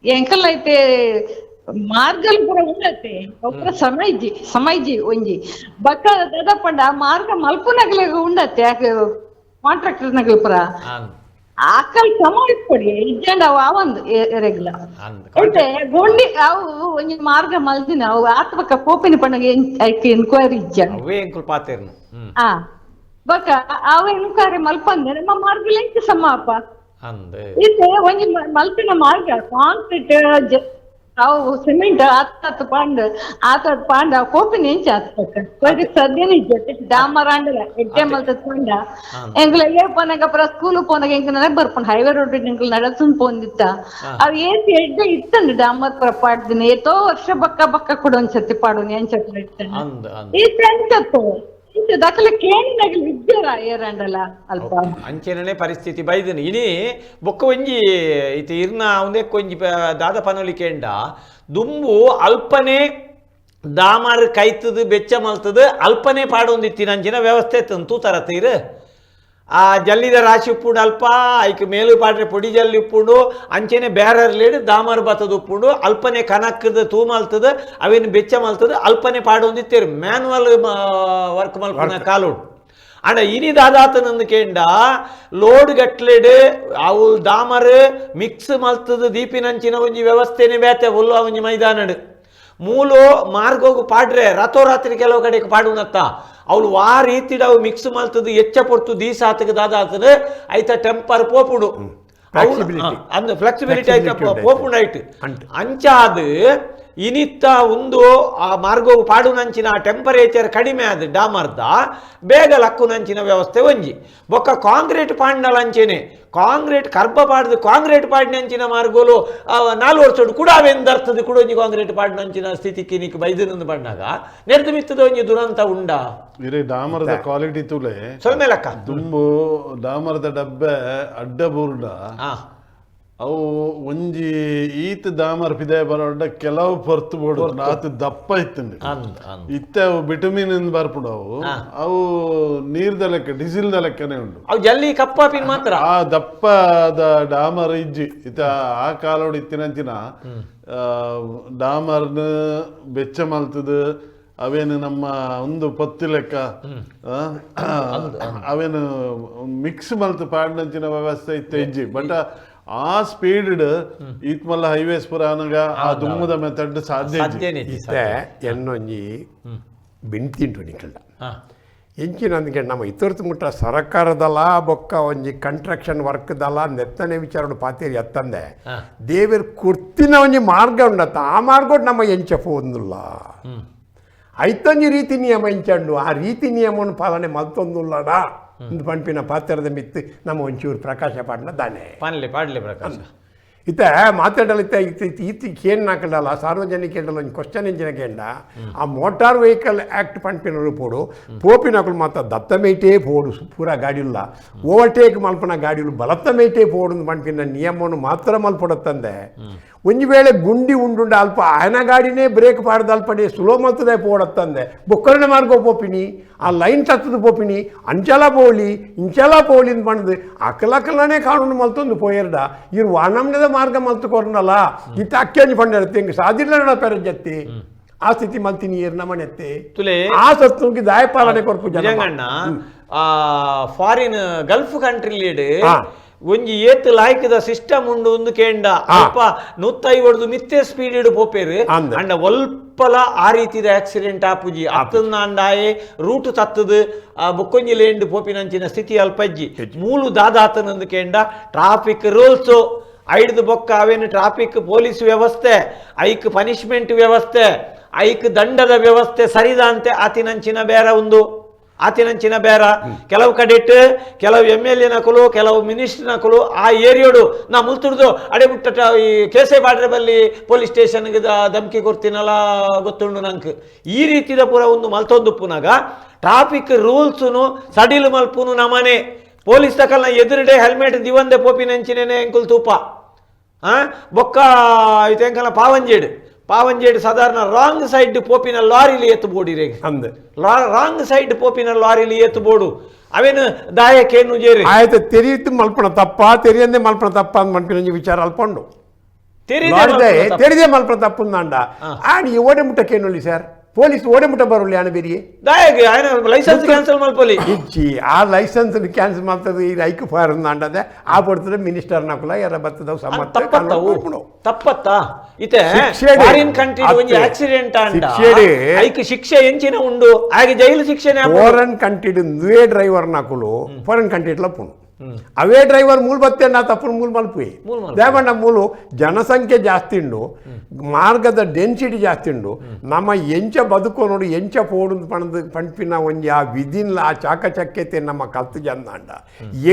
ಎಂಕಲ್ ಐತೆ ಮಾರ್ಗಲ್ ಪೂರ ಉಂಡತ್ತೆ ಒಬ್ಬರ ಸಮೈಜಿ ಸಮೈಜಿ ಒಂಜಿ ಬಕ್ಕ ದಾದ ಪಂಡ ಮಾರ್ಗ ಮಲ್ಪುನಗಲೆ ಉಂಡತ್ತೆ ಕಾಂಟ್ರಾಕ್ಟರ್ ನಗಲ್ ಪೂರ ಅಂದ್ ಆಕಲ್ ಸಮ ಇಪ್ಪೊಡಿ ಇಜ್ಜಂಡ ಅವು ಆವಂದು ಎರೆಗ್ಲ ಅಂದ್ ಐತೆ ಗುಂಡಿ ಅವು ಒಂಜಿ ಮಾರ್ಗ ಮಲ್ದಿನ ಅವು ಆತ ಬಕ್ಕ ಪೋಪಿನ ಪಂಡಗ ಐಕ್ ಎನ್ಕ್ವೈರಿ ಇಜ್ಜ. ಅವೇ ಎಂಕುಲ್ ಪಾತೆರ್ನು. ಆ ಬಕ್ಕ ಅವು ಎನ್ಕ್ವೈರಿ ಮಲ್ಪಂದೆ ನಮ್ಮ ಮಾರ್ಗ ಎಂಚ ಸಮ ಅಪ್ಪ. ಅಂದ್ ಇತ್ತೆ ಒಂಜಿ ಮಲ್ಪಿನ ಮಾರ್ಗ ಕಾಂಕ್ರೀಟ್ ಅವು ಸಿಮೆಂಟ್ ಆತ ಪಾಂಡ್ ಆತ ಪಾಂಡ ಅವು ಕೋಪಿನ ಎಂಚ ಆತ ಪಕ್ಕ ಕೊಯ್ದು ಸದ್ಯನ ಇಜ್ಜೆ ಡಾಮರ್ ಆಂಡಲ ಎಡ್ಡೆ ಮಲ್ತದ ಪಂಡ ಎಂಕುಲ ಏ ಪೋನಾಗ ಪುರ ಸ್ಕೂಲ್ ಪೋನಾಗ ಎಂಕ್ ನನಗ್ ಬರ್ಪುಂಡು ಹೈವೇ ರೋಡ್ ಎಂಕುಲು ನಡತುಂದು ಪೋಂದಿತ್ತ ಅವು ಏತ್ ಎಡ್ಡೆ ಇತ್ತಂಡು ಡಾಮರ್ ಪುರ ಪಾಡ್ದಿನ ಏತೋ ವರ್ಷ ಬಕ್ಕ ಬಕ್ಕ ಕೂಡ ಒಂದ್ಸತಿ ಪಾಡುನಿ ಎಂಚ ಇತ್ತಂಡು ಅಂದ್ ಅಂದ್ ಇತ್ತೆ ಎಂಚತ್ತು ಇಂಚ ದಾಖಲೆ ಕೇಂದ್ರಗಳು ಇದ್ದಾರ ಏರಂಡಲ ಅಲ್ಪ. ಅಂಚೆನೇ ಪರಿಸ್ಥಿತಿ ಬೈದನು ಇನಿ ಬೊಕ್ಕ ಒಂಜಿ ಇತ್ತೆ ಇರ್ನ ಒಂದೇ ಒಂಜಿ ದಾದ ಪನೊಲಿಕೆಂಡ ದುಂಬು ಅಲ್ಪನೆ ದಾಮರ್ ಕೈತದು ಬೆಚ್ಚ ಮಲ್ತದು ಅಲ್ಪನೆ ಪಾಡೊಂದಿತ್ತಿನ ಅಂಚಿನ ವ್ಯವಸ್ಥೆ ತಂತು ತರತೀರು. ಆ ಜಲ್ಲಿದ ರಾಶಿ ಉಪ್ಪುಂಡು ಅಲ್ಪ ಐಕ್ ಮೇಲು ಪಾಡ್ರೆ ಪೊಡಿ ಜಲ್ಲಿ ಉಪ್ಪುಂಡು ಅಂಚೆನೆ ಬ್ಯಾರರ್ ಲೇಡು ದಾಮರ್ ಬತ್ತದ ಉಪ್ಪುಂಡು ಅಲ್ಪನೆ ಕನಕ್ಕದ ತೂ ಮಲ್ತದ ಅವೇನು ಬೆಚ್ಚ ಮಲ್ತದ ಅಲ್ಪನೆ ಪಾಡೊಂದಿತ್ತೇರು ಮ್ಯಾನುವಲ್ ವರ್ಕ್ ಮಲ್ಪುನ ಕಾಲುಂಡು. ಅಂಡ ಇನಿ ದಾದಾತನಂದು ಕೇಂಡ ಲೋಡ್ ಗಟ್ಲೆಡ್ ಅವು ದಾಮರ್ ಮಿಕ್ಸ್ ಮಲ್ತದ ದೀಪಿನಂಚಿನ ಒಂಜಿ ವ್ಯವಸ್ಥೆನೆ ಬೇತೆ ಉಲ್ಲ ಒಂಜಿ ಮೈದಾನಡ್ ಮೂಲು ಮಾರ್ಗೋಗು ಪಾಡ್ರೆ ರಾತ್ರೋರಾತ್ರಿ ಕೆಲವು ಕಡೆಗೆ ಪಾಡುನತ್ತ ಅವಳು ವಾ ರೀತಿಡ್ ಅವು ಮಿಕ್ಸ್ ಮಲ್ತದ ಎಚ್ಚ ಪೊರ್ತು ದೀಸಾತಗ ದಾದಾತನ ಐತ ಟೆಂಪರ್ ಪೋಪುಡು ಅಂದ್ ಫ್ಲೆಕ್ಸಿಬಿಲಿಟಿ ಐತ ಪೋಪುಂಡು ಐಟ್ ಅಂಚಾದ್ ಇನಿತ್ತ ಒಂದು ಆ ಮಾರ್ಗೋಗು ಪಾಡುನಂಚಿನ ಟೆಂಪರೇಚರ್ ಕಡಿಮೆ ಆದ ಡಾಮರ್ದ ಬೇಗ ಲಕ್ಕುನಂಚಿನ ವ್ಯವಸ್ಥೆ ಒಂಜಿ ಬೊಕ್ಕ ಕಾಂಕ್ರೀಟ್ ಪಾಂಡಲ ಅಂಚೆನೆ ಕಾಂಕ್ರೀಟ್ ಕರ್ಬ ಪಾಡ್ದು ಕಾಂಕ್ರೀಟ್ ಪಾಡಿನಂಚಿನ ಮಾರ್ಗೋಲು 4 ವರ್ಷಡು ಕೂಡ ಅವೆಂದರ್ಥದ ಕೂಡ ಒಂಜಿ ಕಾಂಕ್ರೀಟ್ ಪಾಡಿನಂಚಿನ ಸ್ಥಿತಿಗೆ ನಿಕ್ ಬೈದನಂದು ಪಂಡಾಗ ನೆರ್ದು ಮಿತ್ತದ ಒಂಜಿ ದುರಂತ ಉಂಡ. ಇರೇ ಡಾಮರದ ಕ್ವಾಲಿಟಿ ತುಲೆ ಸೊಲ್ಮೇಲಕ್ಕ ದುಂಬು ಡಾಮರದ ಡಬ್ಬೆ ಅಡ್ಡ ಬೂರ್ಡ ಅವು ಒಂಜಿ ಈತ್ ದಾಮರ್ ಪಿದೆ ಬರೋಡ ಕೆಲವು ಪೊರ್ತು ಬೋಡು ಆತು ದಪ್ಪ ಇತ್ತಂడి. ಇತ್ತೆ ಅವು ಬಿಟುಮಿನ್ ಬರ್ಪುಂಡು ಅವು ಅವು ನೀರ್ದ ಲೆಕ್ಕ ಡೀಸೆಲ್ the ಲೆಕ್ಕನೆ ಉಂಡು ಅವು ಜಲ್ಲಿ ಕಪ್ಪಾಪಿನ ಮಾತ್ರ ಆ ದಪ್ಪದ ಡಾಮರ್ ಇಜ್ಜಿ ಇತ್ತ ಆ ಕಾಲೋಡು ಇತ್ತಿನಂಚಿನ ಡಾಮರ್ನ ಬೆಚ್ಚ ಮಲ್ತದ ಅವೇನು ನಮ್ಮ ಒಂದು ಪತ್ತು ಲೆಕ್ಕ ಅವೇನು ಮಿಕ್ಸ್ ಮಲ್ತು ಪಾಡಿನಂಚಿನ ವ್ಯವಸ್ಥೆ ಇತ್ತ ಇಜ್ಜಿ. ಬಟ್ ಆ ಸ್ಪೀಡ್ ಈತ್ಮಲ್ಲ ಹೈವೇಸ್ ಪುರ ಅನಗ ಆ ದುಮ್ಮದ ಮೆಥಡ್ ಸಾಧ್ಯ ಸಾಧ್ಯ. ಎನ್ನೊಂಜಿ ಬಿಂತಿಂಟು ನಿಕಲ್ಡ ಎಂಚಿನ ಅಂದ್ಕೆ ನಮ್ಮ ಇತರ್ತು ಮುಟ್ಟ ಸರಕಾರದಲ್ಲ ಬೊಕ್ಕ ಒಂಜಿ ಕಂಟ್ರಕ್ಷನ್ ವರ್ಕ್ದಲ್ಲ ನೆತ್ತನೆ ವಿಚಾರ ಪಾತೇರಿ ಎತ್ತಂದೆ ದೇವೇರ್ ಕುರ್ತಿನ ಒಂಜಿ ಮಾರ್ಗ ಉಂಡತ್ತ ಆ ಮಾರ್ಗ ನಮ್ಮ ಎಂಚ ಪೋಂದುಲ್ಲ ಐತೊಂಜಿ ರೀತಿ ನಿಯಮ ಎಂಚಂಡು ಆ ರೀತಿ ನಿಯಮವನ್ನು ಪಾಲನೆ ಮಲ್ತೊಂದುಲ್ಲಡ ಒಂದು ಪಂಪಿನ ಪಾತ್ರದ ಮಿತ್ತು ನಮ್ಮ ಒಂಚೂರು ಪ್ರಕಾಶ ಪಾಡ್ನ ದಾನೆ ಪಾಡ್ಲೆ ಪಾಡ್ಲೆ ಪ್ರಕಾಶ ಇತ್ತ ಮಾತಾಡಲಿತ್ತ ಇತ್ತ ಇತ್ತ ಕೇನ್ ನಾಕಂಡಲ್ಲ ಸಾರ್ವಜನಿಕ ಒಂಜಿ ಕ್ವಶನ್ ಎಂಚಿನ ಕೇಂಡ ಆ motor vehicle act ಪಂಪಿನ ಪೋಡು ಪೋಪಿನಕುಲು ಮಾತ್ರ ದತ್ತಮೇಟೇ ಪೋಡು ಪೂರಾ ಗಾಡಿಯುಲ್ಲ ಓವರ್ಟೇಕ್ ಮಲ್ಪನ ಗಾಡಿಲು ಬಲತ್ತ ಮೇಟೇ ಪೋಡು ಪಂಪಿನ ನಿಯಮವನ್ನು ಮಾತ್ರ ಮಲ್ಪಡತ್ತಂದೆ ಒಂಜಿ ವೇಳೆ ಗುಂಡಿ ಉಂಡುಂಡ ಅಲ್ಪ ಆಯನ ಗಾಡಿನೇ ಬ್ರೇಕ್ ಪಾಡ್ದ ಅಲ್ಪಡೆ ಸ್ಲೋ ಮಲ್ತದೆ ಪೋಡತ್ತಂದೆ ಬೊಕ್ಕರಣ ಮಾರ್ಗೋ ಪೋಪಿನಿ ಆ ಲೈನ್ ತತ್ತದ ಪೋಪಿನಿ ಅಂಚಲ ಪೋಲಿ ಇಂಚಲ ಪೋಲಿ ಅಂತ ಪಂಡ್ದು ಅಕಲಕಲನೇ ಕಾನೂನು ಮಲ್ತೊಂದು ಪೋಯರ್ಡ ಇರು ವಾನಮ್ನದ ಮಾರ್ಗ ಮಲ್ತುಕೊರ್ನಲ್ಲ ಇತ್ತ ಅಕ್ಕಂಜಿ ಪಂಡರತ್ತೆ ಹಿಂಗೆ ಸಾಧಿಲ್ಲ ಪೆರಜತ್ತಿ ಆ ಸ್ಥಿತಿ ಮಲ್ತಿನಿ ಏರ್ನ ಮನೆತ್ತೆ ತುಲೆ ಆ ಸತ್ನುಗೆ ದಾಯ ಪಾಲನೆ ಕೊರ್ಪು ಜನ ಆ foreign Gulf country lead ಒಂಜಿ ಏತ್ ಲಾಯ್ಕದ ಸಿಸ್ಟಮ್ ಉಂಡು ಒಂದು ಕೇಂಡ ಅಲ್ಪ 150 ಮಿತ್ತೆ ಸ್ಪೀಡ್ ಇಡು ಪೋಪೇರು ಅಂಡ ಒಲ್ಪಲ ಆ ರೀತಿದ ಆಕ್ಸಿಡೆಂಟ್ ಆಪುಜಿ ಅತ್ತಂದಾಂಡಾಯೆ ರೂಟ್ ತತ್ತದು ಆ ಬೊಕ್ಕೊಂಜಿ ಲೇಂಡ್ ಪೋಪಿನಂಚಿನ ಸ್ಥಿತಿ ಅಲ್ಪಜ್ಜಿ ಮೂಲು ದಾದಾತನಂದು ಕೇಂಡ ಟ್ರಾಫಿಕ್ ರೂಲ್ಸು ಐಡ್ದು ಬೊಕ್ಕ ಅವೇನು ಟ್ರಾಫಿಕ್ ಪೊಲೀಸ್ ವ್ಯವಸ್ಥೆ ಐಕ್ ಪನಿಷ್ಮೆಂಟ್ ವ್ಯವಸ್ಥೆ ಐಕ್ ದಂಡದ ವ್ಯವಸ್ಥೆ ಸರಿದಂತೆ ಆತಿನಂಚಿನ ಬೇರ ಒಂದು ಆತಿನಂಚಿನ ಬೇರ ಕೆಲವು ಕಡೆಟ್ ಕೆಲವು M L A ನಕಲು ಕೆಲವು ಮಿನಿಸ್ಟರ್ ನಕಲು ಆ ಏರಿಯೋಡು ನಾ ಮುಲ್ತುಡ್ದು ಅಡೆ ಬಿಟ್ಟ ಈ ಕೇಸೆ ಬಾಡ್ರೆ ಬಲ್ಲಿ ಪೊಲೀಸ್ ಸ್ಟೇಷನ್ಗೆ ಧಮಕಿ ಕೊಡ್ತೀನಲ್ಲ ಗೊತ್ತುಂಡು ನಂಗೆ ಈ ರೀತಿದ ಪೂರ ಒಂದು ಮಲ್ತೊಂದು ಪುನಾಗ ಟ್ರಾಫಿಕ್ ರೂಲ್ಸುನು ಸಡಿಲು ಮಲ್ಪುನು ನಮನೆ ಪೊಲೀಸ್ ತಕಲ್ನ ಎದುರುಡೆ ಹೆಲ್ಮೆಟ್ ದಿವಂದೆ ಪೋಪಿನಂಚಿನೇ ಎಂಕುಲ್ ತೂಪ ಬೊಕ್ಕ ಇದು ಎಂಕಲ್ನ ಪಾವಂಜೇಡು ಪಾವಂಜೇಡು ಸಾಧಾರಣ ರಾಂಗ್ ಸೈಡ್ ಪೋಪಿನ ಲಾರಿಲಿ ಎತ್ತು ಬೋಡಿ ರೇ ಅಂದ್ ರಾಂಗ್ ಸೈಡ್ ಪೋಪಿನ ಲಾರಿಲಿ ಎತ್ತು ಬೋಡು ಅವೇನು ದಾಯಕೇನು ಜೇರಿ ಆಯ್ತು ತೆರಿಯಿತ್ತು ಮಲ್ಪಣ ತಪ್ಪ ತೆರಿಯಂದೇ ಮಲ್ಪಣ ತಪ್ಪ ಅಂದ್ ಮನ್ಪಿನ ವಿಚಾರ ಅಲ್ಪಂಡು. ತೆರಿದೇ ಮಲ್ಪ ತಪ್ಪುಂದಾಂಡ ಆಣ್ ಈ ಓಡೆ ಮುಟ್ಟಕ್ಕೇನುಳ್ಳಿ ಸರ್ ಪೊಲೀಸ್ ಓಡೆ ಮುಟ್ಟ ಬರೋಲ್ಲ ಆಣ ಬೇರಿಯೇ ಲೈಸೆನ್ಸ್ ಕ್ಯಾನ್ಸಲ್ ಮಲ್ಪೊಲಿ ಇಚ್ಚಿ ಆ ಲೈಸೆನ್ಸ್ ಕ್ಯಾನ್ಸಲ್ ಮಾಡ್ತದೆ ಈ ಐಕ್ ಫೈರ್ ಅಂಡದೆ ಆ ಪಡ್ತದೆ ಮಿನಿಸ್ಟರ್ ನಕುಲ ಯಾರ ಬರ್ತದವು ಸಮರ್ಥ ತಪ್ಪತ್ತ ಇತ್ತೆ ಫಾರಿನ್ ಕಂಟ್ರಿ ಒಂಜಿ ಆಕ್ಸಿಡೆಂಟ್ ಆಂಡ ಐಕ್ ಶಿಕ್ಷೆ ಎಂಚಿನ ಉಂಡು ಆಗೆ ಜೈಲು ಶಿಕ್ಷೆ ಫಾರಿನ್ ಕಂಟ್ರಿ ನುವೇ ಡ್ರೈವರ್ ನಕುಲು ಫಾರಿನ್ ಕಂಟ್ರಿ ಪುಣು ಅವೇ ಡ್ರೈವರ್ ಮೂಲ ಬತ್ತೆ ನಾ ತಪ್ಪು ಮೂಲ ಮಲ್ಪುವೆ ದೇವಣ್ಣ ಮೂಲು ಜನಸಂಖ್ಯೆ ಜಾಸ್ತಿ ಉಂಡು ಮಾರ್ಗದ ಡೆನ್ಸಿಟಿ ಜಾಸ್ತಿ ಉಂಡು ನಮ್ಮ ಎಂಚ ಬದುಕೋ ನೋಡು ಎಂಚ ಪೋಡು ಪಣದು ಪಂಪಿನ ಒಂಜಿ ಆ ವಿಧಿನ್ಲ ಆ ಚಾಕಚಕ್ಯತೆ ನಮ್ಮ ಕಲ್ತು ಜಂದಾಂಡ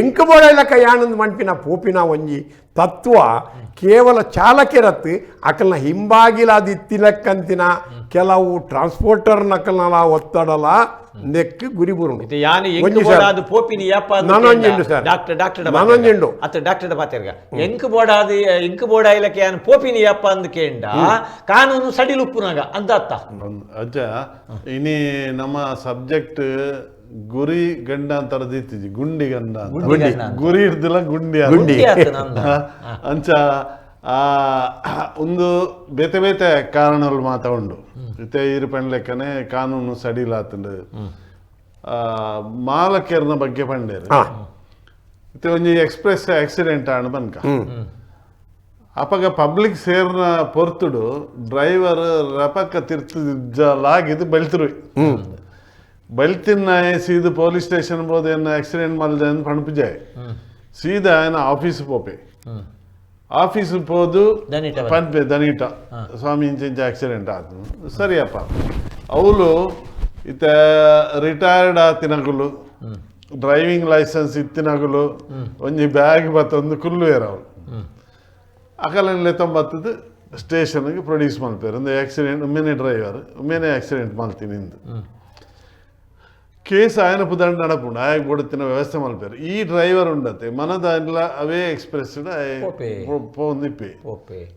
ಎಂಕ ಬೋಡ ಯಾನಂದ್ ಮಣ್ಪಿನ ಪೋಪಿನ ಒಂಜಿ ತತ್ವ ಕೇವಲ ಚಾಲಕಿರತ್ತು ಅಕಲ್ನ ಹಿಂಬಾಗಿಲಾದಿತ್ತಿಲಕ್ಕಂತಿನ ಕೆಲವು ಟ್ರಾನ್ಸ್ಪೋರ್ಟರ್ ನಕಲ್ನ ಒತ್ತಡಲ ನೆಕ್ ಗುರಿ ಬುರುಂಡು ಡಾಕ್ಟರ್ ಡಾಕ್ಟರ್ ಪಾತೆರ್ಗ ಎಂಕ್ ಬೋಡಾದ ಎಂಕ್ ಬೋಡಾಯಿಲಕ್ಕೆ ಯಾನ್ ಪೋಪಿನಿ ಯಪ್ಪ ಅಂದ್ ಕೇಂಡ ಕಾನೂನು ಸಡಿಲುಪ್ಪುನಾಗ ಅಂತ ಅತ್ತ ಅಜ್ಜ ಇನಿ ನಮ್ಮ ಸಬ್ಜೆಕ್ಟ್ ಗುರಿ ಗಂಡ ಅಂತಾರ ದೀತಿಜಿ ಗುಂಡಿ ಗಂಡ ಗುರಿ ಇರ್ದಿಲ್ಲ ಗುಂಡಿ ಗುಂಡಿ ಅಂಚ ಆ ಒಂದು ಬೇತೆ ಬೇತೆ ಕಾರಣಗಳು ಮಾತಾ ಉಂಡು ಇತ್ತೆ ಈರು ಪಂಡ್ಲೆಕ್ಕನೆ ಕಾನೂನು ಸಡಿಲಾತಂಡು ಮಾಲಕೆರ್ನ ಬಗ್ಗೆ ಪಂಡೇರು ಇತ್ತೆ ಒಂಜಿ ಎಕ್ಸ್ಪ್ರೆಸ್ ಆಕ್ಸಿಡೆಂಟ್ ಆಣ ಬನ್ಕ ಅಪಗ ಪಬ್ಲಿಕ್ ಸೇರ್ನ ಪೊರ್ತುಡು ಡ್ರೈವರ್ ರಪಕ್ಕ ತಿರ್ತು ಲಾಗಿದ್ದು ಬಲ್ತಿರು ಬಲ್ತಿನ ಸೀದ ಪೊಲೀಸ್ ಸ್ಟೇಷನ್ ಬೋದೇನ ಆಕ್ಸಿಡೆಂಟ್ ಮಲ್ದೆ ಪಣಪುಜಾಯ್ ಸೀದಾ ఆయన ಆಫೀಸ್ ಪೋಪೆ ಆಫೀಸ್ ಪೋದು ಪನ್ಪೆ ದನಿಟ ಸ್ವಾಮಿ ಇಂಚ ಆಕ್ಸಿಡೆಂಟ್ ಆತು ಸರಿಯಪ್ಪ ಅವಳು ಇತ್ತ ರಿಟೈರ್ಡ್ ಆತಿನಗುಲು ಡ್ರೈವಿಂಗ್ ಲೈಸೆನ್ಸ್ ಇತ್ತಿನಗುಲು ಒಂಜಿ ಬ್ಯಾಗ್ ಬತ್ತೊಂದು ಕುಲ್ಲು ಅವಳು ಅಕಲನ್ಲೆ ತೊಂಬತ್ತದು ಸ್ಟೇಷನ್ಗೆ ಪ್ರೊಡ್ಯೂಸ್ ಮಲ್ಪೇರು ಒಂದು ಆಕ್ಸಿಡೆಂಟ್ ಒಮ್ಮೆನೆ ಡ್ರೈವರ್ ಒಮ್ಮೆನೆ ಆಕ್ಸಿಡೆಂಟ್ ಮಲ್ತೀನಿ ಇಂದು ಕೇಸ್ ಆಯನ ಪುದಂಡ ನಡಪುಂಡು ಆಯ್ ಕೊಡುತ್ತಿನ ವ್ಯವಸ್ಥೆ ಮಲ್ಪೇರು ಈ ಡ್ರೈವರ್ ಉಂಡತೆ ಮನದ ಅವೇ ಎಕ್ಸ್ಪ್ರೆಸ್ ಪೋಂದಿಪ್ಪೆ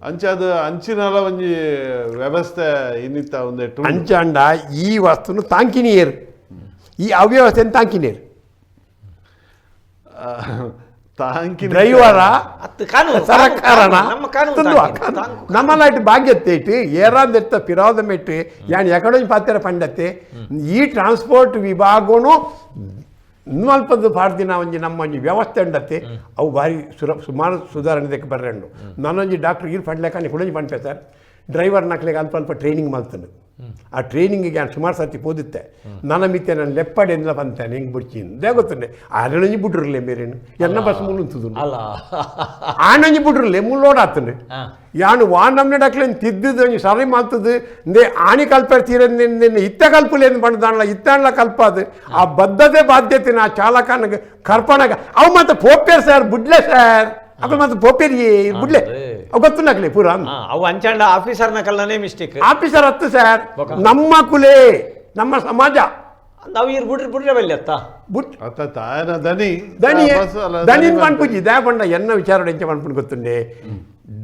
ಅಂಚ ಅದು ಅಂಚಿನಲ ಒಂಜಿ ವ್ಯವಸ್ಥೆ ಇನ್ನಿತ್ತ ಒಂದೆಟ್ಟು ಅಂಚಾಂಡ ಈ ವಸ್ತುನು ತಾಂಕಿನಿಯರು ಈ ಅವ್ಯವಸ್ಥೆಯನ್ನು ತಾಂಕಿನಿಯರು ತಾಂಕಿ ಡ್ರೈವರ ಸರಕಾರನ ನಮ್ಮಲಾಯ್ಟ್ ಭಾಗ್ಯತೆ ಇಟ್ಟು ಏರಾಂದೆತ್ತ ಪಿರಾದ ಮೆಟ್ಟು ಯಾನ್ ಎಕಡೊಂಜಿ ಪಾತ್ರ ಪಂಡತ್ತೆ ಈ ಟ್ರಾನ್ಸ್ಪೋರ್ಟ್ ವಿಭಾಗನು ಅಲ್ಪದ್ದು ಪಾಡ್ದಿನ ಒಂಜಿ ನಮ್ಮ ಒಂಜಿ ವ್ಯವಸ್ಥೆ ಉಂಡತ್ತೆ ಅವು ಭಾರಿ ಸುಮಾರು ಸುಧಾರಣೆ ಬರ್ರಂಡು ನಾನೊಂಜಿ ಡಾಕ್ಟರ್ ಈರ್ ಪಂಡ್ಲೆಕ್ಕ ಕುಡೊಂಜಿ ಪಂಪೆ ಸರ್ ಡ್ರೈವರ್ ನಕ್ಲೆಗೆ ಅಲ್ಪ ಅಲ್ಪ ಟ್ರೈನಿಂಗ್ ಮಲ್ತನು ಆ ಟ್ರೈನಿಂಗಿಗೆ ನಾನು ಸುಮಾರು ಸರ್ತಿ ಪೋದಿತ್ತೆ ನನ್ನ ಮಿತ್ತೆ ನಾನು ಲೆಪ್ಪಾಡಿ ಎಂದಲ ಬಂತಾನೆ ಹೆಂಗೆ ಬುಡ್ಚಿ they ಗೊತ್ತುಂಡೆ ಆರಣಂಜಿ ಬಿಡ್ರಲೆ ಮೇರೇನು ಎನ್ನ ಬಸ್ ಮೂಲು ಉಂತುದು ಆಣಂಜಿ ಬಿಡ್ರಲೆ ಮೂಲು ಲೋಡ್ ಯಾನು ವಾ ನಮ್ನೆ ಡಕ್ಲೇನು ತಿದ್ದುದು ಒಂಜಿ ಸರಿ ಮಾತದು ಇಂದೇ ಆಣಿ ಕಲ್ಪರ್ ತೀರ ಇತ್ತ ಕಲ್ಪುಲೇನು ಪಂಡ್ದಾಣಲ ಇತ್ತಾಣ್ಲ ಕಲ್ಪಾದು ಆ ಬದ್ಧತೆ ಬಾಧ್ಯತೆ ನಾ ಚಾಲಕನಿಗೆ ಕರ್ಪಣಗ ಅವು ಮತ್ತೆ ಪೋಪೇರ್ ಸರ್ ಬುಡ್ಲೆ ಸರ್ ಅಕಲ್ ಮತ್ತೆ ಪೋಪೇರಿ ಬುಡ್ಲೆ ಅವು ಗೊತ್ತುಂಡಾಕ್ಲೆ ಪೂರ ಅವು ಅಂಚಾಂಡ ಆಫೀಸರ್ನ ಕಲ್ಲನೇ ಮಿಸ್ಟೇಕ್ ಆಫೀಸರ್ ಹತ್ತು ಸರ್ ನಮ್ಮ ಕುಲೆ ನಮ್ಮ ಸಮಾಜ ನಾವು ಇರ್ ಬುಡ್ರಿ ಬುಡ್ರೆ ಬಲ್ಲಿ ಅತ್ತ ಬುಟ್ ತಾಯನ ದನಿ ದನಿ ದನಿನ್ ಪನ್ಪುಜಿ ದೇ ಪಂಡ ಎನ್ನ ವಿಚಾರ ಎಂಚ ಪನ್ಪುಂಡು ಗೊತ್ತುಂಡೆ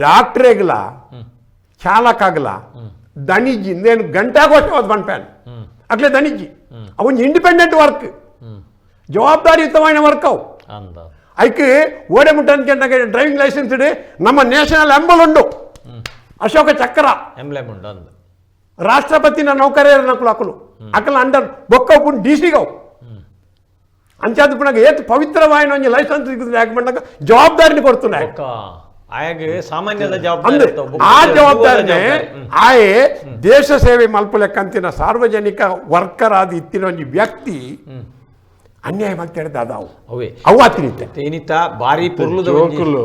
ಡಾಕ್ಟ್ರೇಗ್ಲ ಚಾಲಕಾಗಲ ದಣಿಜಿ నేను ಗಂಟಾಗೋಷ ಪನ್ಪಾನ್ ಅಟ್ಲೇ ದಣಿಜಿ ಅವನ್ ಇಂಡಿಪೆಂಡೆಂಟ್ ವರ್ಕ್ ಜವಾಬ್ದಾರಿಯುತమైన ವರ್ಕ್ ಅವು ಐಕ್ ಓಡೆ ಮುಟ್ಟನ್ಕೆ ಡ್ರೈವಿಂಗ್ ಲೈಸೆನ್ಸ್ ಇಡಿ ನಮ್ಮ ನ್ಯಾಷನಲ್ ಎಂಬಲ್ ಉಂಡು ಅಶೋಕ ಚಕ್ರ ಎಂಬ್ಲೆಮ್ ಉಂಡು ಅಂದು ರಾಷ್ಟ್ರಪತಿನ ನೌಕರಿಯರ ನಕಲು ಅಕಲು ಅಕಲ ಅಂಡರ್ ಬೊಕ್ಕ ಉಪ್ಪುಂಡು ಡಿ ಸಿಗವು ಅಂಚಾದ ಪುನಗ ಏತ್ ಪವಿತ್ರವಾಯಿನ ಒಂಜಿ ಲೈಸೆನ್ಸ್ ಯಾಕೆ ಬಂದಾಗ ಜವಾಬ್ದಾರಿని ಕೊಡ್తున్నాయి ಸಾಮಾನ್ಯದ ಜವಾಬ್ದಾರಿ ಆ ಜವಾಬ್ದಾರಿನೇ ಆಯೆ ದೇಶ ಸೇವೆ ಮಲ್ಪಲೆಕ್ಕಂತಿನ ಸಾರ್ವಜನಿಕ ವರ್ಕರ್ ಆದ ಇತ್ತಿನ ಒಂಜಿ ವ್ಯಕ್ತಿ ಅನ್ಯಾಯ ಮಾಡ್ತಾರೆ ದಾದಾವು ಅವು ಆತಿನಿತ್ತೆ ಏನಿತ್ತ ಭಾರಿ ಪೊರ್ಲುದ ಜೋಕುಲು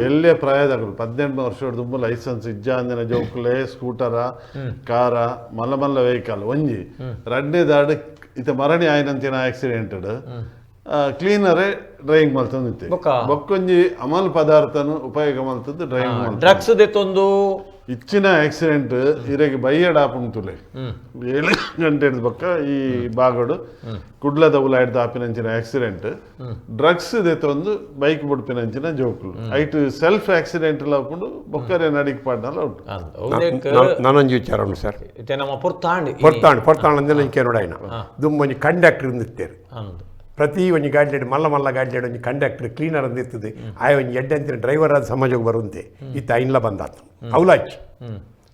ಎಲ್ಲೇ ಪ್ರಾಯದಾಗಲು 18 ವರ್ಷ ದುಂಬು ಲೈಸೆನ್ಸ್ ಇಜ್ಜಾಂದಿನ ಜೋಕುಲೆ ಸ್ಕೂಟರ ಕಾರ ಮಲ್ಲ ಮಲ್ಲ ವೆಹಿಕಲ್ ಒಂಜಿ ರಡ್ನೇ ದಾಡು ಇತ್ತ ಮರಣಿ ಆಯ್ನಂತಿನ ಆಕ್ಸಿಡೆಂಟ್ ಕ್ಲೀನರೇ ಡ್ರೈವಿಂಗ್ ಮಲ್ತೊಂದಿತ್ತೆ ಬೊಕ್ಕೊಂಜಿ ಅಮಲ್ ಪದಾರ್ಥನು ಉಪಯೋಗ ಮಲ್ತದ್ದು ಡ್ರೈವಿಂಗ್ ಡ್ರಗ್ಸ್ ದೆತ್ತೊಂದು ಇಚ್ಚಿನ ಆಕ್ಸಿಡೆಂಟ್ ಇರೆಗೆ ಬೈಯಡ ಆಪುಂತುಲೆ 7 ಗಂಟೆ ಹಿಡ್ದು ಬೊಕ್ಕ ಈ ಬಾಗಡು ಕುಡ್ಲದ ಉಲಾಯ್ದ ಆಪಿನಂಚಿನ ಆಕ್ಸಿಡೆಂಟ್ ಡ್ರಗ್ಸ್ ದೆತ್ತೊಂದು ಬೈಕ್ ಬುಡ್ಪಿನಂಚಿನ ಜೋಕುಲು ಐಟ್ ಸೆಲ್ಫ್ ಆಕ್ಸಿಡೆಂಟ್ ಆಪುಂಡು ಬೊಕ್ಕರೆ ನಡಿಗೆ ಪಾಡ್ನಲ್ಲ ಉಂಟು ನಾನೊಂಜಿ ವಿಚಾರ ಉಂಟು ಸರ್ ನಮ್ಮ ಪೊರ್ತಾಂಡ್ ಪೊರ್ತಾಂಡ್ ಪೊರ್ತಾಂಡ್ ಅಂದ್ರೆ ನಂಗೆ ನೋಡ ఆయన ದುಮ್ಮೊಂಜಿ ಕಂಡಕ್ಟರ್ ನಿತ್ತೇರು ಪ್ರತಿ ಒಂಜಿ ಗಾಡಿಲೆಡ್ ಮಲ್ಲ ಮಲ್ಲ ಗಾಡಿಲೆಡ್ ಒಂಜಿ ಕಂಡಕ್ಟರ್ ಕ್ಲೀನರ್ ಅಂದ್ ಇರ್ತದೆ. ಆಯ ಒಂಜಿ ಎಡ್ಡೆ ಅಂತಿನ ಡ್ರೈವರ್ ಆದ ಸಮಾಜಕ್ಕೆ ಬರುವಂತೆ ಇತ್ತ ಐನ್ಲ ಬಂದಾತು ಅವಲಾಚಿ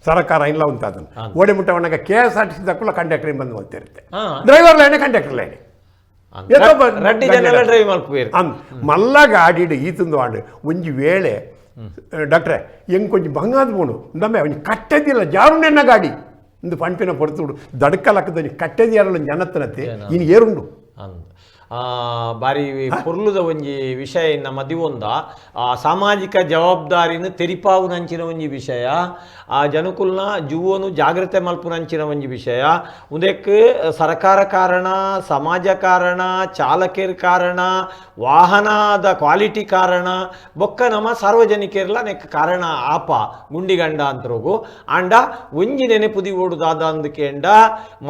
ಸರಕಾರ ಐನ್ಲ ಉಂತಾದನು ಓಡೆ ಮುಟ್ಟವನಾಗ KSRTC ದಕ್ಕುಲ ಕಂಡಕ್ಟರ್ ಬಂದು ಹೋಗ್ತಿರುತ್ತೆ. ಡ್ರೈವರ್ ಲೈನೆ ಕಂಡಕ್ಟರ್ ಲೈನೆ ರಡ್ಡಿ ಜನ ಡ್ರೈವ್ ಮಲ್ಪುವೆರ್. ಅಂದ್ ಮಲ್ಲ ಗಾಡಿಡ್ ಈತಂದು ಆಂಡ್ ಒಂಜಿ ವೇಳೆ ಡಾಕ್ಟ್ರೆ ಎಂಕ್ ಒಂಜಿ ಬಂಗಾದ ಬೋಡು ನಮ್ಮೆ ಒಂಜಿ ಕಟ್ಟೆದಿಲ್ಲ ಜಾರುಂಡೆನ್ನ ಗಾಡಿ ಇಂದು ಪಂಪಿನ ಪೊರ್ತುಡು ದಡ್ಕಲಕ್ಕದ ಒಂಜಿ ಕಟ್ಟೆದಿಯಾರಲ್ಲ ಜನತ್ತನತೆ ಇನ್ನು ಏರುಂಡು. ಅಂದ್ ಬಾರಿ ಪೊರ್ಲುದ ಒಂಜಿ ವಿಷಯ ನಮ್ಮ ದಿವೊಂದ ಆ ಸಾಮಾಜಿಕ ಜವಾಬ್ದಾರಿನ ತೆರಿಪಾವುನಂಚಿನ ಒಂಜಿ ವಿಷಯ, ಆ ಜನಕುಲ್ನ ಜುವನು ಜಾಗ್ರತೆ ಮಲ್ಪುನಂಚಿನ ಒಂಜಿ ವಿಷಯ. ಉಂದೆಕ್ ಸರ್ಕಾರ ಕಾರಣ, ಸಮಾಜ ಕಾರಣ, ಚಾಲಕರ ಕಾರಣ, ವಾಹನದ ಕ್ವಾಲಿಟಿ ಕಾರಣ, ಬೊಕ್ಕ ನಮ್ಮ ಸಾರ್ವಜನಿಕರ್ಲ ನೆಕ್ ಕಾರಣ ಆಪ ಗುಂಡಿಗಂಡ ಅಂತರೋಗು. ಆಂಡ ಒಂಜಿ ನೆನೆಪುದಿ ಓಡು ದಾದ ಅಂದಕೇಂಡ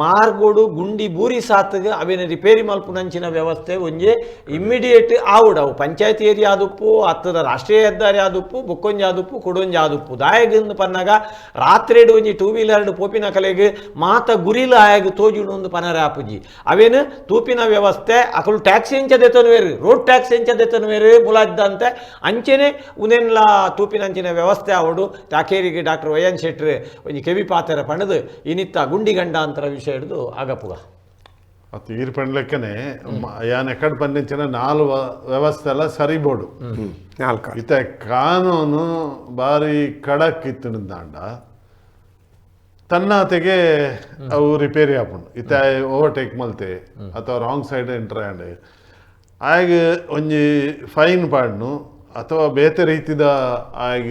ಮಾರ್ಗೋಡು ಗುಂಡಿ ಬೂರಿ ಸಾತ್ಗ್ ಅವೇನ ರಿಪೇರಿ ಮಲ್ಪುನಂಚಿನ ವ್ಯವಸ್ಥೆ ಒಂಜಿ ಇಮ್ಮಿಡಿಯೇಟ್ ಆವುಡು. ಅವು ಪಂಚಾಯತ್ ಏರಿಯಾ ಆದುಪ್ಪು, ಅತ್ತದ ರಾಷ್ಟ್ರೀಯ ಹೆದ್ದಾರಿ ಆದುಪ್ಪು, ಬೊಕ್ಕೊಂಜಿ ಆದುಪ್ಪು, ಕುಡೊಂಜಿ ಆದುಪ್ಪು. ದಾಯಗಂದು ಪನ್ನಗ ರಾತ್ರಿಡ್ ಒಂಜಿ ಟೂ ವೀಲರ್ ಪೋಪಿನ ಕಲೆಗ್ ಮಾತ ಗುರಿಲ ಆಯಗ್ ತೋಜುಡು ಒಂದು ಪನರ ಆಪುಜಿ. ಅವೇನು ತೂಪಿನ ವ್ಯವಸ್ಥೆ ಅಕಲು ಟ್ಯಾಕ್ಸಿ ಎಂಚ ದೆತೊನುವೆರು, ರೋಡ್ ಟ್ಯಾಕ್ಸ್ ಎಂಚ ದೆತೊನುವೆರು ಮುಲಾಜ್ದಂತೆ ಅಂಚೆನೆ ಉನೆನ್ಲ ತೂಪಿನಂಚಿನ ವ್ಯವಸ್ಥೆ ಆವಡು. ಟಾಕೇರಿಗೆ doctor Y N ಶೆಟ್ರ್ ಒಂಜಿ ಕೆವಿ ಪಾತೆರ ಪಣದು ಇನಿತ್ತ ಗುಂಡಿ ಗಂಡಾಂತರ ವಿಷಯ ಹಿಡಿದು ಆಗಪುಗ. ಆ ತೀರ್ ಪಂಡ್ಲೆಕ್ಕನೆ ಯಾನ್ ಎಕಡ್ ಪಂಡಿಂಚಿನ ನಾಲ್ ವ್ಯವಸ್ಥೆ ಎಲ್ಲ ಸರಿಬೋಡು. ನಾಲ್ಕು ಇತ್ತ ಕಾನೂನು ಬಾರಿ ಖಡಕ್ ಇತ್ತು ತನ್ನಾತೆಗೆ ಅವು ರಿಪೇರಿ ಆಪುಂಡು. ಇತ್ತ ಓವರ್ಟೇಕ್ ಮಲ್ತೆ ಅಥವಾ wrong side enter and ಆಗ ಒಂಜಿ ಫೈನ್ ಪಾಡ್ನು ಅಥವಾ ಬೇತೆ ರೀತಿದ ಆಗ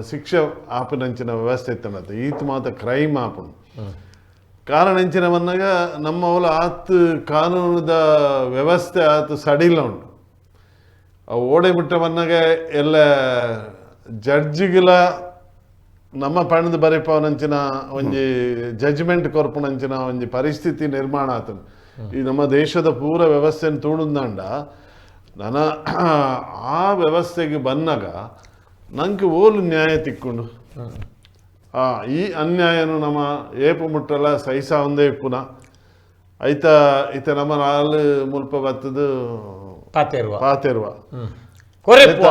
ಶಿಕ್ಷೆ ಆಪುನಂಚಿನ ವ್ಯವಸ್ಥೆ ಇತ್ತನತ್ತೆ. ಈತ ಮಾತ ಕ್ರೈಮ್ ಆಪುಂಡು. ಕಾರಣ ಎಂಚಿನ ಬಂದಾಗ ನಮ್ಮ ಅವಲ ಆತ್ ಕಾನೂನುದ ವ್ಯವಸ್ಥೆ ಆತು ಸಡಿಲ ಉಂಟು. ಅವು ಓಡೆ ಬಿಟ್ಟ ಬಂದಾಗ ಎಲ್ಲ ಜಡ್ಜಿಗಳ ನಮ್ಮ ಪಣದ ಬರೆಪವನಂಚಿನ ಒಂಜಿ ಜಡ್ಜ್ಮೆಂಟ್ ಕೊರ್ಪುನಂಚಿನ ಒಂಜಿ ಪರಿಸ್ಥಿತಿ ನಿರ್ಮಾಣ ಆತನು. ಈ ನಮ್ಮ ದೇಶದ ಪೂರ ವ್ಯವಸ್ಥೆಯನ್ನು ತೂಡುಂದಾಂಡ ನನ್ನ ಆ ವ್ಯವಸ್ಥೆಗೆ ಬಂದಾಗ ನಂಗೆ ಓಲು ನ್ಯಾಯ ತಿಕ್ಕೊಂಡು ಈ ಅನ್ಯಾಯನು ನಮ್ಮ ಏಪು ಮುಟ್ಟಲ್ಲ ಸಹಿಸ ಒಂದೇ ಪುನಃ ಐತ ಇತ ನಮ್ಮ ನಾಲ್ ಮುಲ್ಪ ಬತ್ತದು ಪಾತೆರುವ ಪಾತೆರುವ ಕೊರೆಪುವ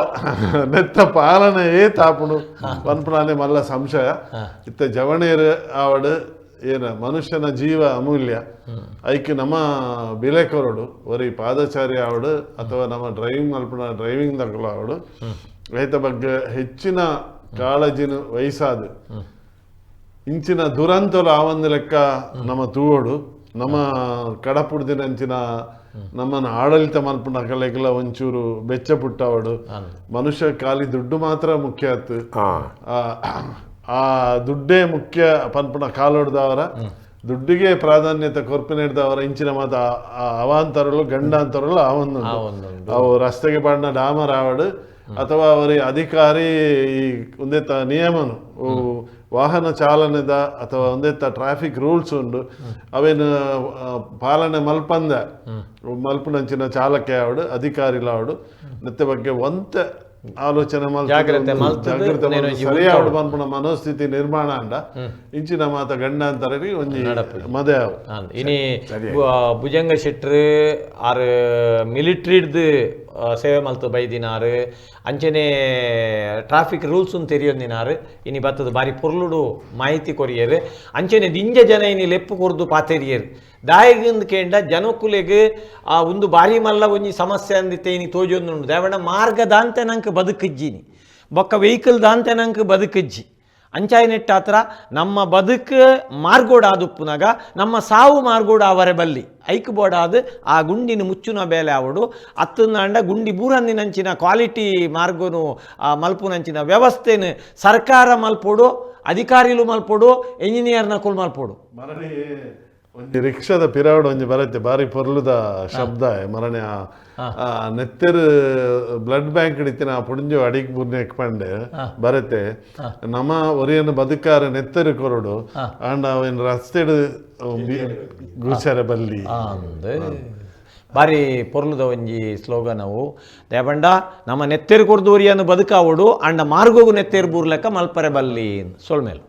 ನೆತ್ತ ಪಾಲನೆ ಏ ತಾಪುಣು ಪನ್ಪುಣಾನೆ ಮಲ್ಲ ಸಂಶಯ. ಇತ್ತ ಜವಣೇರು ಆವಡು ಏನ ಮನುಷ್ಯನ ಜೀವ ಅಮೂಲ್ಯ, ಐಕ್ ನಮ್ಮ ಬಿಲೆ ಕೊರಡು ಒರಿ ಪಾದಚಾರಿ ಆವಡು ಅಥವಾ ನಮ್ಮ ಡ್ರೈವಿಂಗ್ ಮಲ್ಪುಣ ಡ್ರೈವಿಂಗ್ ದಕ್ಕಲು ಆವಡು ಐತ ಬಗ್ಗೆ ಹೆಚ್ಚಿನ ಕಾಳಜಿನ ವಯಸ್ಸಾದ ಇಂಚಿನ ದುರಂತಲು ಆವಂದು ಲೆಕ್ಕ ನಮ್ಮ ತೂವೋಡು. ನಮ್ಮ ಕಡಪುಡ್ದಿನಂಚಿನ ನಮ್ಮನ್ನು ಆಡಳಿತ ಮಲ್ಪುನ ಕಲೆಗೆಲ್ಲ ಒಂಚೂರು ಬೆಚ್ಚ ಪುಟ್ಟವಡು. ಮನುಷ್ಯ ಖಾಲಿ ದುಡ್ಡು ಮಾತ್ರ ಮುಖ್ಯ ಆತು, ಆ ದುಡ್ಡೇ ಮುಖ್ಯ ಪನ್ಪುನ ಕಾಲೊಡ್ದವರ ದುಡ್ಡಿಗೆ ಪ್ರಾಧಾನ್ಯತೆ ಕೊರ್ಪಿನ ಇಂಚಿನ ಮಾತ ಅವಾಂತರಲು ಗಂಡಾಂತರಲು ಆವೊಂದು ಅವು ರಸ್ತೆಗೆ ಬಾಡಿನ ಡಾಮರ್ ಆವಡು ಅಥವಾ ಅವರಿ ಅಧಿಕಾರಿ ಈ ಒಂದೇತ ನಿಯಮನು ವಾಹನ ಚಾಲನೆದ ಅಥವಾ ಒಂದೇತ ಟ್ರಾಫಿಕ್ ರೂಲ್ಸ್ ಉಂಡು ಅವೇನು ಪಾಲನೆ ಮಲ್ಪಂದ ಮಲ್ಪುನಂಚಿನ ಚಾಲಕೆ ಆವಡು ಅಧಿಕಾರಿಲಾವಡು ನೆತ್ತ ಬಗ್ಗೆ ಒಂತ ಆಲೋಚನೆ ಜಾಗ್ರತೆ ಜಾಗ್ರತೆ ಸರಿಯಾವಡು ಪನ್ಪುನ ಮನೋಸ್ಥಿತಿ ನಿರ್ಮಾಣ ಅಂಡ ಇಂಚಿನ ಮಾತ ಗಂಡಾಂತರರಿ ಒಂಜಿ ಮದೆ ಆವು. ಇನಿ ಭುಜಂಗ ಶೆಟ್ರು ಆರ್ ಮಿಲಿಟ್ರಿಡ್ದು ಸೇವೆ ಮಲ್ತು ಬೈದಿನಾರು ಅಂಚನೆ ಟ್ರಾಫಿಕ್ ರೂಲ್ಸ್ ತೆರಿಯೊಂದಿನಾರು ಇನಿ ಬತ್ತದ ಬಾರಿ ಪೊರ್ಲುಡು ಮಾಹಿತಿ ಕೊರಿಯರು ಅಂಚನೆ ದಿಂಜ ಜನ ಇನಿ ಲೆಪ್ಪು ಕೊರ್ದು ಪಾತೆರಿಯರು ದಾಯಗಿಂದ ಕೇಂಡ ಜನಕುಲೆಗ್ ಆ ಒಂದು ಬಾರಿ ಮಲ್ಲ ಒಂಜಿ ಸಮಸ್ಯೆ ಅಂದಿತ್ತೆ ಇನಿ ತೋಜೊಂದುಂಡು. ದೇವಣ ಮಾರ್ಗ ದಾಂತೆ ನಂಗೆ ಬದುಕಿಜ್ಜಿನಿ ಬೊಕ್ಕ ವೆಹಿಕಲ್ ದಾಂತೆ ನಂಗೆ ಬದುಕಿಜ್ಜಿ ಅಂಚಾಯಿ ನೆಟ್ಟಾತ್ರ ನಮ್ಮ ಬದುಕು ಮಾರ್ಗೋಡ ಆದುಪ್ಪುನಾಗ ನಮ್ಮ ಸಾವು ಮಾರ್ಗೋಡ ಅವರೆ ಬಲ್ಲಿ ಐಕ್ ಬೋಡಾದ ಆ ಗುಂಡಿನ ಮುಚ್ಚುನ ಬೇಲೆ ಆವಡು ಅತ್ತಂದಾಂಡ ಗುಂಡಿ ಬೂರಂದಿನಂಚಿನ ಕ್ವಾಲಿಟಿ ಮಾರ್ಗೋನು ಆ ಮಲ್ಪುನಂಚಿನ ವ್ಯವಸ್ಥೆನು ಸರ್ಕಾರ ಮಲ್ಪೋಡು, ಅಧಿಕಾರಿಲು ಮಲ್ಪೋಡು, ಎಂಜಿನಿಯರ್ ನಕುಲು ಮಲ್ಪೋಡು. ಮರಣಿ ಒಂಜಿ ರಿಕ್ಷಾದ ಪಿರಾವಡು ಒಂಜಿ ಬರತ್ತೆ ಬಾರಿ ಪೊರ್ಲುದ ಶಬ್ದ ಮರಣೆ ಆ ನೆತ್ತೆರ್ ಬ್ಲಡ್ ಬ್ಯಾಂಕ್ ಇತ್ತಿನ ಆ ಪುಂಜು ಅಡಿಗೆ ಬುರ್ನೆಕ್ ಪಂಡೆ ಬರತ್ತೆ ನಮ್ಮ ಒರಿಯನ್ ಬದುಕಾರ ನೆತ್ತೆರ್ ಕೊರಡು ಅಂಡ್ ಅವೇನ್ ರಸ್ತೆಡ್ ಗುರ್ಸರೆ ಬಲ್ಲಿ ಅಂದ್ ಬಾರಿ ಪೊರ್ಲುದ ಒಂಜಿ ಸ್ಲೋಗನ್ ಅವು. ದೇವಂಡ ನಮ್ಮ ನೆತ್ತೆರ್ ಕೊರ್ದು ಒರಿಯನ್ನು ಬದುಕಾವಡು ಅಂಡ ಮಾರ್ಗೋಗು ನೆತ್ತೆರ್ ಬೂರ್ಲೆಕ್ಕ ಮಲ್ಪರೆ ಬಲ್ಲಿ ಸೊಲ್ಮೇಲು.